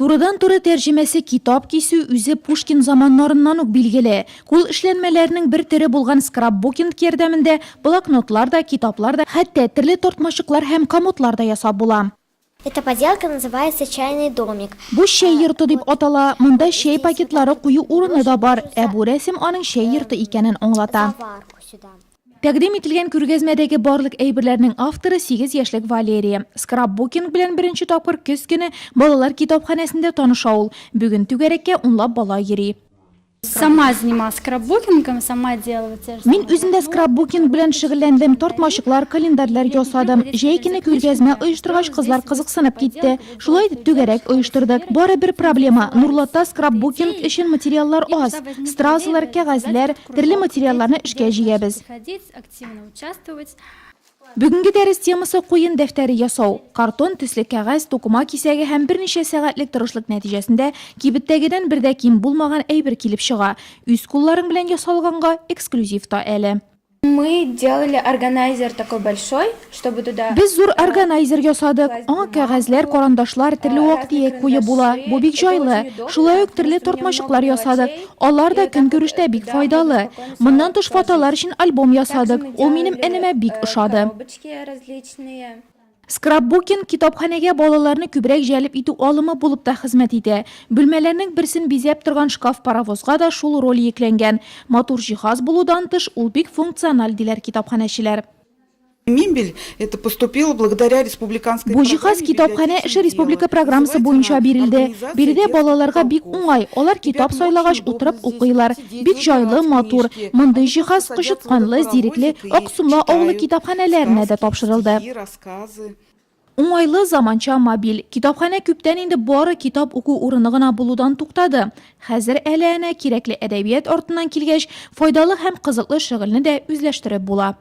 Турыдан-туры тәрҗемәсе китап кисү үзе Пушкин заманнарыннан ук билгеле. Кул эшләнмәләренең бер төре булган скрапбукинг ярдәмендә блокнотлар да, китаплар да, хәтта төрле тартмачыклар һәм комодлар да ясап була. Эта поделка называется чайный домик. Бу чәй йорты дип атала, монда чәй пакетлары кую урыны да бар, ә бу рәсем аның чәй йорты икәнен аңлата. Тәкъдим ителгән күргәзмәдәге барлык әйберләрнең авторы, сигез яшьлек Валерия. Скрапбукинг белән беренче тапкыр көз көне балалар китапханәсендә таныша ул. Бүген түгәрәккә унлап бала йөри. Сама занималась скрапбукингом, сама делала те же Мин самые үзем дә скрапбукинг белән шөгыльләндем, тартмачыклар, календарьләр ясадым. Җәй көне күргәзмә оештыргач, кызлар кызыксынып китте. Шулай итеп түгәрәк оештырдык. Бары бер проблема, Нурлатта скрапбукинг өчен материаллар аз. Стразалар, кәгазьләр, Төрле материалларны эшкә җигәбез. Бүгенге дәрес темасы куен дәфтәре ясау. Картон, төсле кәгазь, тукыма кисәге һәм берничә сәгатьлек тырышлык нәтиҗәсендә кибеттәгедән бер дә ким булмаган әйбер килеп чыга. Үз кулларың белән ясалганга эксклюзив та әле. Мы делали органайзер такой большой, чтобы туда. Без зур органайзер ясадык. Аңа кәгазьләр, карандашлар, төрле вак-төяк куеп була. Бу бик җайлы. Шулай ук төрле тартмачыклар ясадык. Алар да көнкүрештә бик файдалы. Моннан тыш фотолар өчен альбом ясадык. Ул минем энемә бик ошады. Скрапбукинг китапханәгә балаларны күбрәк җәлеп итү алымы булып та хезмәт итә. Бүлмәләрнең берсен бизәп торган шкаф-паровозга да шул роль йөкләнгән. Матур җиһаз булудан тыш, ул бик функциональ, диләр китапханәчеләр. Мебель эта поступила благодаря республиканской Бу җиһаз программе Китапханә эше «Библиотечное республика дело». программасы Называется буенча она бирелде. «Организация Биредә детских балаларга бик уголков». уңай, алар китап Ребятам очень сайлагач, удобно утырып здесь укыйлар. сидеть, Бик җайлы, выбирать матур. книжки. Мондый Они просто җиһаз садятся в этот Кычытканлы, Зирекле, паровозик и Аксумла авылы читают китапханәләренә дә сказки, тапшырылды. стихи, рассказы. Уңайлы, заманча, мобиль. Китапханә күптән инде бары китап уку урыны гына булудан туктады. Хәзер әле әнә кирәкле әдәбият артыннан килгәч, файдалы һәм кызыклы шөгыльне дә үзләштереп була.